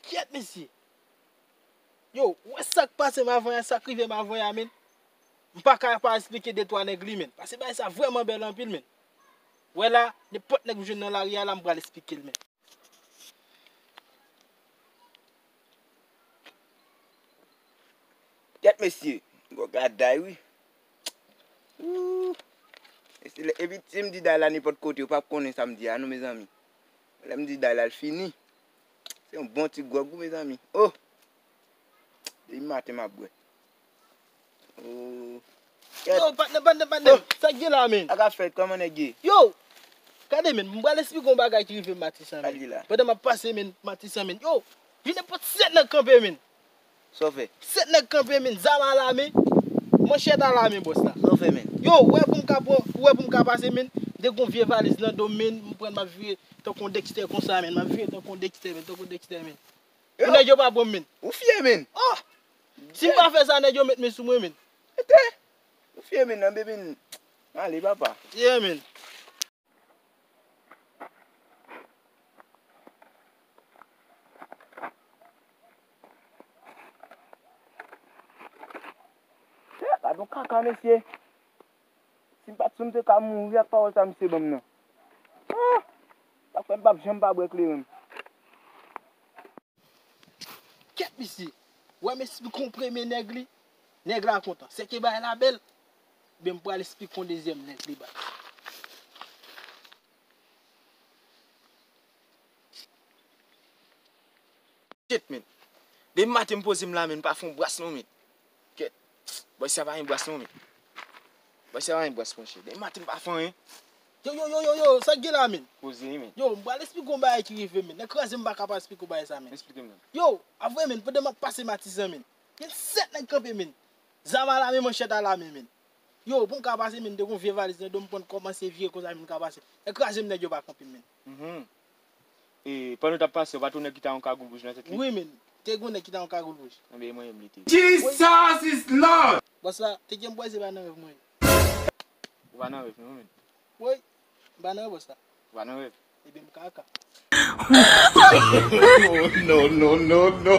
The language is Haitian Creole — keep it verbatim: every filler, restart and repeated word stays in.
Kyèt, mesye. Yo, ou wè sa k pase m avan yè, sa k rive m avan yè a, men. M pa ka pa esplike de twa nèg li, men. Paske bagay sa vrèman bèl anpil, men. Wè la, nenpòt nèg m jwenn nan lari a la, m pral esplike l, men. Kyèt, mesye, gwo gaday, wi. Ooh. Mesye, lè, epi si m di day la nenpòt kote, yo p ap konnen sa m di a, non, mezanmi. Lè m di day la, l fini. Se yon bon ti gwòg, wi, mezanmi. Oh! Depi maten, m ap bwè. Oh. Yo, patnè, patnè, patnè. Oh. Sa k gen la, men? Sa k ap fèt? Kòman nèg ye? Yo! Gade, men, m pral esplike yon bagay ki rive m maten sa, men. Sa k gen la? Pandan m ap pase, men, maten sa, men. Yo! Vin nenpòt sèt nèg kanpe, men. Sa w fè? Sèt nèg kanpe, men. Zam alame. Manchèt alame, bòs la. Sa w fè, men? Yo, ou wè pou m ka pran, ou wè pou m ka pase, men. M te gon vye valiz nan do m, men. M pran, m ap vire tankou yon Dexter konsa, men. M ap vire tankou yon Dexter, men. Tankou yon Dexter, men. Pou nèg yo pa pran m, men. Ou fye, men. Oh! Si m pa fè sa, nèg yo met men sou mwen, men. Ete! Ou fye, men, nan bebe, n-, ale, papa. Yeah, men. Eh, gad yon kaka, mesye. Si m pa t sou m te ka mouri ak pawòl sa misye ban m nan. Ah! Sa fè m p ap janm pa bwè kleren. Kèt, mesye. Wè m esplike yon premye nèg li. Nèg la kontan. Sèke bagay la bèl. Ebyen, m pral esplike yon dezyèm nèg li, baz. Shit, men. Depi maten m poze m la, men, m pa fè yon bras non, men. Kèt. Bòy sa pa gen bras non, men. Bòy sa pa gen bras, monchè. Depi maten m pa fè anyen. Yo, yo, yo, yo, yo, sa k gen la, men? Poze, men. Yo, m pral esplike yon bagay ki rive, men. Nan kraze m pa ka pa esplike yon bagay sa, men. Esplike m, men. Yo, avwe, men, pandan m ap pase Matizan, men. Gen sèt nèg kanpe, men. Zam alame, manchèt alame, men. Yo, pou m ka pase, men, m te gon vye valiz nan do m, pran kòmanse vire konsa, men, m ka pase. Nèg kraze m, nèg yo pa kanpe m, men. Mhm. E, pandan w t ap pase, w pa t wè nèg ki ta yon kagoul wouj nan tèt li? Wi, men, te gon nèg ki ta yon kagoul wouj. Ebyen, mwen menm li te ye. Jesus is Lord! Bòs la, te gen m bwè, se pa nan rèv mwen ye. Ou pa nan rèv non, men. Wi, m pa nan rèv, bòs la. Ou pa nan rèv. Ebyen, m kaka. No, no, no, no.